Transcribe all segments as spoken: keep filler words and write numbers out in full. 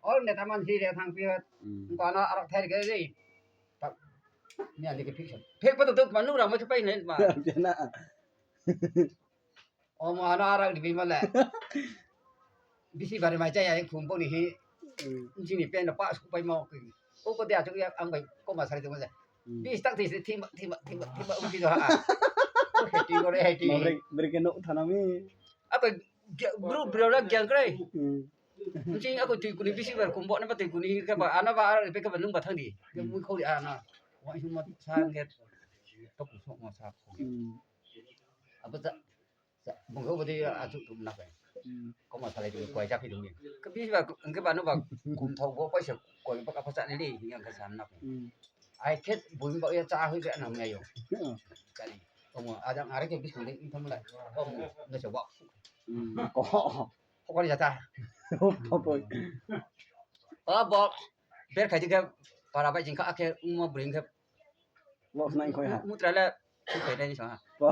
Hor neta man si re thang pi. Hmm. Ko ano arok thai re ke re. Ta, ni ani ke fix. Fake pa to to ma nung rang ma khe pai nai ma. Bena. Omo ano arok di bima le. Bisi bari mai chaya khum bo ni hi. Hmm. Jini pen pa su pai mo. Ko ko de achuk ya ang bai ko ma sari tong le. Hmm. Bis tak ti se thima, thima, thima, thima, ubi do ha. Ko heti ko re heti. Ma beri, beri ke no thana mi. Ako group bro la gyang krai. Hmm. Nching ako tui kuni bisi bar kumbo na ba tui kuni ka ba, ano ba, ano ba nung ba thang di. Ke mui khau di ano. Wa sung ma sa nge. Tok sok ma sa. Hmm. Apa ta, bung kau bodi achuk tum na kai. Hmm. Kau ma salai tu koi ja phi dong ni. Ke bisi bar ke ba no ba kum thau bo paisa koi ba ka pasa ni li yang ka sam na kai. Hmm. Ai khe bung ba ya cha hui be na ngai yo. Hmm. Kali. Omo ajang are ke biskang de tham lai. Omo na se wa. Hmm. Ko. Ko ko ni jata. Ko ko. Abo ber khai di ke para bai jing kha ke mo bring ke. Mo nai khoi ha. Mu tra le. Khu khai dai ni sa ha. Ba.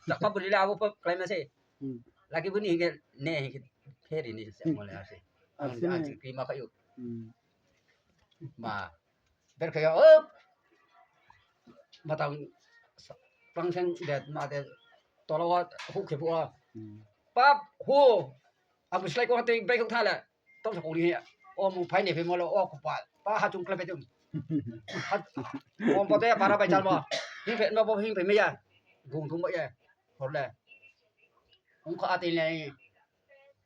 Chakma buli le abo pa klai ma se. Hmm. Lagi buni hingke ne hingke pheri ni se mo le ase. Ang, ang si krima khayu. Hmm. Ma. Ber khaya, op. Matang sa-, pang seng det ma de tolo wa hu khe bu a. Hmm. Pap, hu. Abu slai ko hati bai ko thale. Tong sa kong ni he. O mu phai ne phe mo lo, o kupa. Pa ha chung kle phe chung. Ha, o pa te para bai chal mo. Hing phe ma bo hing phe me ya. Gung thung ba ya. Hor le. Ong kha ati le.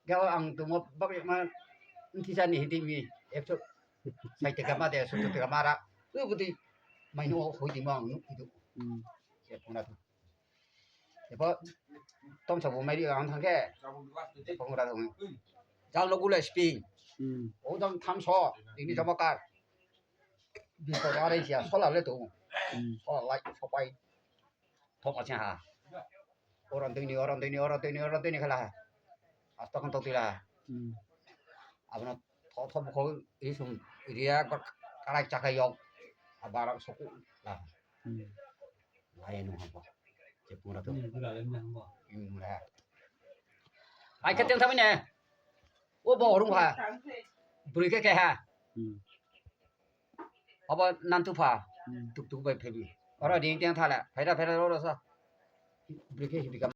Gao ang tu mo bak ma. Nti sa ni hiti mi. Ek so. Sai te kama de, so te kama ra. Tu bu ti. Mai no hoi ti mo ang nu itu. Hmm. Ya puna tu. Ebo, tom sa bo mai ri ang thang khe. Ebo ra thang. Jang lo gule spin. Hmm. O jang tham so, ini jama kar. Bi ko ra ri sia, sola le tu. Hmm. Sola light, sopai. Thok a ha. Oron tui ni, oron tui ni, oron tui ni, oron tui ni khala. Asta kan tok tila. Hmm. Abono tho tho bukho isung ria karai chakai yok. Abar soku la. Hmm. Lai nung habo. Chepung ra tu. Hmm, bula le nang bo. Hmm, la. Ai khe teng thamai ne. O bo rung ha. Buri khe khe ha. Hmm. Abo nan tu pha. Hmm. Tuk tuk bai phebi. Oro ding teng thala. Phaira phaira ro ro sa. Buri khe hibi kam.